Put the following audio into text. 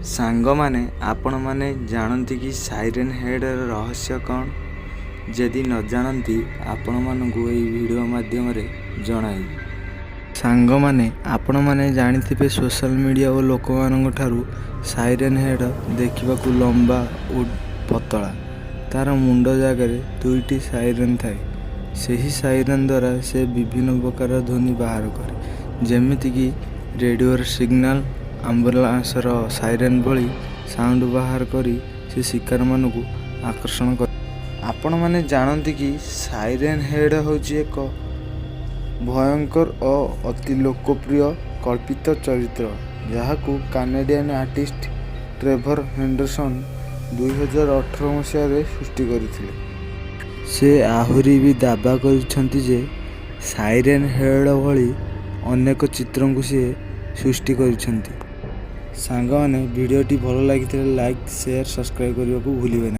ସାଙ୍ଗମାନେ, ଆପଣମାନେ ଜାଣନ୍ତି କି ସାଇରେନ୍ ହେଡ଼୍ର ରହସ୍ୟ କ'ଣ? ଯଦି ନ ଜାଣନ୍ତି, ଆପଣମାନଙ୍କୁ ଏହି ଭିଡ଼ିଓ ମାଧ୍ୟମରେ ଜଣାଇବି। ସାଙ୍ଗମାନେ, ଆପଣମାନେ ଜାଣିଥିବେ, ସୋଶାଲ ମିଡ଼ିଆ ଓ ଲୋକମାନଙ୍କ ଠାରୁ ସାଇରେନ୍ ହେଡ଼୍ ଦେଖିବାକୁ ଲମ୍ବା ଓ ପତଳା। ତା'ର ମୁଣ୍ଡ ଜାଗାରେ ଦୁଇଟି ସାଇରେନ୍ ଥାଏ। ସେହି ସାଇରେନ୍ ଦ୍ୱାରା ସେ ବିଭିନ୍ନ ପ୍ରକାର ଧ୍ୱନି ବାହାର କରେ, ଯେମିତିକି ରେଡ଼ିଓର ସିଗ୍ନାଲ, ଆମ୍ବୁଲାନ୍ସର ସାଇରେନ୍ ଭଳି ସାଉଣ୍ଡ ବାହାର କରି ସେ ଶିକାରମାନଙ୍କୁ ଆକର୍ଷଣ କରେ। ଆପଣମାନେ ଜାଣନ୍ତି କି ସାଇରେନ୍ ହେଡ଼୍ ହେଉଛି ଏକ ଭୟଙ୍କର ଓ ଅତି ଲୋକପ୍ରିୟ କଳ୍ପିତ ଚରିତ୍ର, ଯାହାକୁ କାନାଡ଼ିଆନ୍ ଆର୍ଟିଷ୍ଟ ଟ୍ରେଭର ହେଣ୍ଡରସନ୍ 2018 ମସିହାରେ ସୃଷ୍ଟି କରିଥିଲେ। ସେ ଆହୁରି ବି ଦାବା କରିଛନ୍ତି ଯେ ସାଇରେନ୍ ହେଡ଼୍ ଭଳି ଅନେକ ଚିତ୍ରଙ୍କୁ ସିଏ ସୃଷ୍ଟି କରିଛନ୍ତି। ସାଙ୍ଗମାନେ, ଭିଡ଼ିଓଟି ଭଲ ଲାଗିଥିଲେ ଲାଇକ୍, ସେୟାର, ସବସ୍କ୍ରାଇବ୍ କରିବାକୁ ଭୁଲିବେ ନାହିଁ।